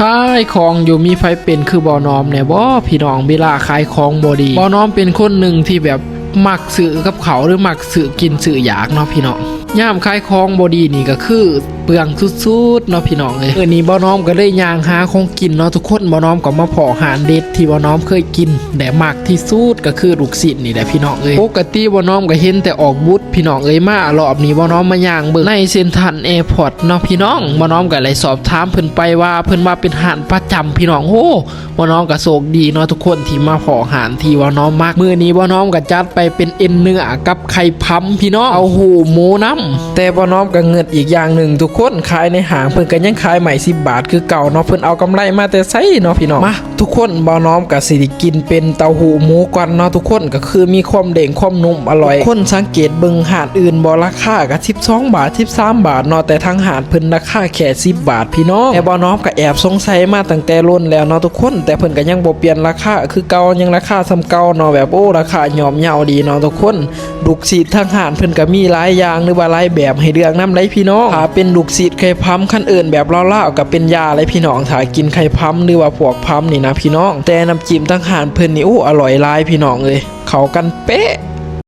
ຂາຍຂອງຢູ່ ມີໃຜເປັນຄືບ່າວນ້ອມແດ່ບໍ່ພີ່ນ້ອງ? ເວລາຂາຍຂອງບໍ່ດີ ບ່າວນ້ອມເປັນຄົນໜຶ່ງທີ່ແບບມັກຊື້ກັບເຂົ້າ ຫຼື ມັກຊື້ກິນຊື້ຢາກເນາະພີ່ນ້ອງ. ຍາມຂາຍຂອງບໍ່ດີນີ້ກໍຄືເປືອງສຸດໆເນາະພີ່ນ້ອງເອີຍ. ມື້ນີ້ບ່າວນ້ອມກໍເລີຍຍ່າງຫາຂອງກິນເນາະທຸກຄົນ. ບ່າວນ້ອມກໍມາພໍ້ຮ້ານເດັດທີ່ບ່າວນ້ອມເຄີຍກິນ ແລະ ມັກທີ່ສຸດກໍຄືລູກຊີ້ນນີ້ແຫຼະພີ່ນ້ອງເອີຍ. ປົກກະຕິບ່າວນ້ອມກໍເຫັນແຕ່ອອກບຸດ ພີ່ນ້ອງເອີຍ. ມາລອບນີ້ບ່າວນ້ອມມາຍ່າງເບິ່ງໃນເຊັນທຣານແອພອດເນາະພີ່ນ້ອງ. ບ່າວນ້ອມກໍໄດ້ສອບຖາມເພິ່ນໄປວ່າ ເພິ່ນວ່າເປັນຮ້ານປະຈຳພີ່ນ້ອງ. ໂອ້ ບ່າວນ້ອມກໍໂຊກດີເນາະທຸກຄົນ ທີ່ມາພໍ້ຮ້ານທີ່ບ່າວນ້ອມມັກ. ມື້ນີ້ບ່າວນ້ອມກໍຈັດໄປເປັນເອັນເນື້ອກັບໄຂ່ພຳພີ່ນ້ອງ ເຕົ້າຫູ່ໝູນຳ. ແຕ່ບ່າວນ້ອມກໍງຶດອີກຢ່າງໜຶ່ງທຸກຄົນ ຂາຍໃນຫ້າງເພິ່ນກໍຍັງຂາຍໄມ້ສິບບາດຄືເກົ່າເນາະ. ເພິ່ນເອົາກຳໄລມາແຕ່ໃສເນາະພີ່ນ້ອງ? ມາ ທຸກຄົນ ບ່າວນ້ອມກໍຊິໄດ້ກິນເປັນເຕົ້າຫູ່ໝູກ່ອນເນາະທຸກຄົນ. ກໍຄືມີຄວາມເດ້ງຄວາມນຸ້ມອະລ່ອຍ. ທຸກຄົນສັງເກດເບິ່ງຮ້ານອື່ນບໍ່ ລາຄາກໍສິບສອງບາດ ສິບສາມບາດເນາະ ແຕ່ທາງຮ້ານເພິ່ນລາຄາແຄ່ສິບບາດພີ່ນ້ອງ. ແຕ່ບ່າວນ້ອມກໍແອບສົງໄສມາຕັ້ງແຕ່ດົນແລ້ວເນາະທຸກຄົນ ແຕ່ເພິ່ນກໍຍັງບໍ່ປ່ຽນລາຄາຄືເກົ່າ ຍັງລາຄາສ່ຳເກົ່າເນາະ. ແບບ ໂອ້ ລາຄາຍ່ອມເຍົາດີເນາະທຸກຄົນ. ລູກຊີ້ນທາງຮ້ານເພິ່ນກໍມີຫຼາຍຢ່າງ ຫຼືວ່າຫຼາຍແບບໃຫ້ເລືອກນຳໃດ໋ພີ່ນ້ອງ. ຖ້າເປັນລູກຊີ້ນໄຂ່ພຳ ຄັນເອີ້ນແບບລາວໆກໍເປັນຢາເລີຍພີ່ນ້ອງ ຖ້າກິນໄຂ່ພຳ ຫຼືວ່າພວກພຳນີ້ນະພີ່ນ້ອງ. ແຕ່ນ້ຳຈິ້ມທາງຮ້ານເພິ່ນນີ້ ໂອ້ ອະລ່ອຍຫຼາຍພີ່ນ້ອງເອີຍ ເຂົ້າກັນເປະ